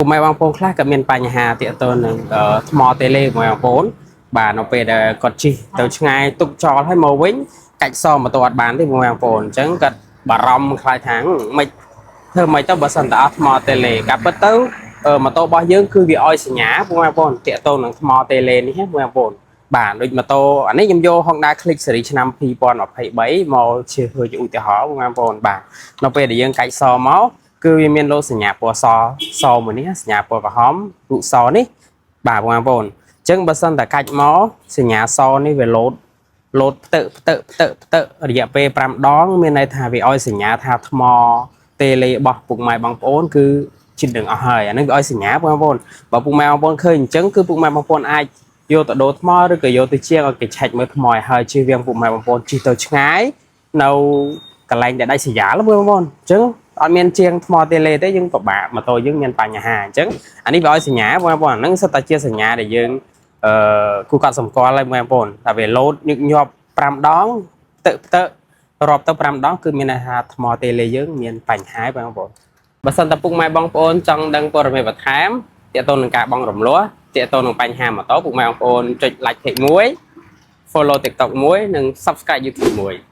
ម៉ែបងប្អូនខ្លះក៏មានបញ្ហាទាក់ទងនឹងថ្មតេឡេពុកម៉ែបងប្អូនបាទនៅពេលដែលគាត់ជិះទៅឆ្ងាយទុកចោលហើយមកវិញកាច់សម៉ូតូអត់បានទេពុកម៉ែបងប្អូនអញ្ចឹងគាត់បារម្ភខ្លាចថាមិនធ្វើម៉េចទៅបើសិនតែអស់ថ្មតេឡេការពិតទៅម៉ូតូរបស់យើងគឺវាឲ្យសញ្ញាពុកម៉ែបងប្អូនទាក់ទងនឹងថ្មតេឡេនេះណាពុកម៉ែបងប្អូនបាទដូចម៉ូតូអានេះខ្ញុំយក Honda Click ស៊េរីឆ្នាំ2023មកជាធ្វើជាឧទាហរណ៍ពុកម៉ែបងប្អូនបាទនៅពេលដែលយើងកាច់សមកគឺវាមានលោតសញ្ញាពណ៌សសមួយនេះសញ្ញាពណ៌ក្រហមរូបសនេះបាទបងប្អូនអញ្ចឹងបើសិនតែកាច់មកសញ្ញាសនេះវាលោតលោតផ្ទឹផ្ទឹផ្ទឹផ្ទឹរយៈពេល5ដងមានន័យថាវាឲ្យសញ្ញាថាថ្មតេឡេរបស់ពុកម៉ែបងប្អូនគឺជិតនឹងអស់ហើយអានេះវាឲ្យសញ្ញាបងប្អូនបើពុកម៉ែបងប្អូនឃើញអញ្ចឹងគឺពុកម៉ែបងប្អូនអាចយកទៅដូរថ្មឬក៏យកទៅជាងឲ្យគេឆែកមើលថ្មឲ្យហើយជៀសវាងពុកម៉ែបងប្អូនជិះទៅឆ្ងាយនៅកន្លែងដែលដាច់ស្រយាលបងប្អូនអញ្ចឹងអត់មានជាងថ្មតេឡេទេយើងពិបាកម៉ូតូយើងមានបញ្ហាអញ្ចឹងអានេះវាឲ្យសញ្ញាបងប្អូនអាហ្នឹងសុទ្ធតែជាសញ្ញាដែលយើងគូកត់សម្គាល់ហើយបងប្អូនតែវាលោតញឹកញាប់5ដងផ្ទឹផ្ទឹរាប់ទៅ5ដងគឺមានន័យថាថ្មតេឡេយើងមានបញ្ហាបងប្អូនបើសិនតែពុកម៉ែបងប្អូនចង់ដឹងព័ត៌មានបន្ថែមទាក់ទងនឹងការបង់រំលោះទាក់ទងនឹងបញ្ហាម៉ូតូពុកម៉ែបងប្អូនចុច like page មួយ follow TikTok មួយនិង subscribe YouTube មួយ។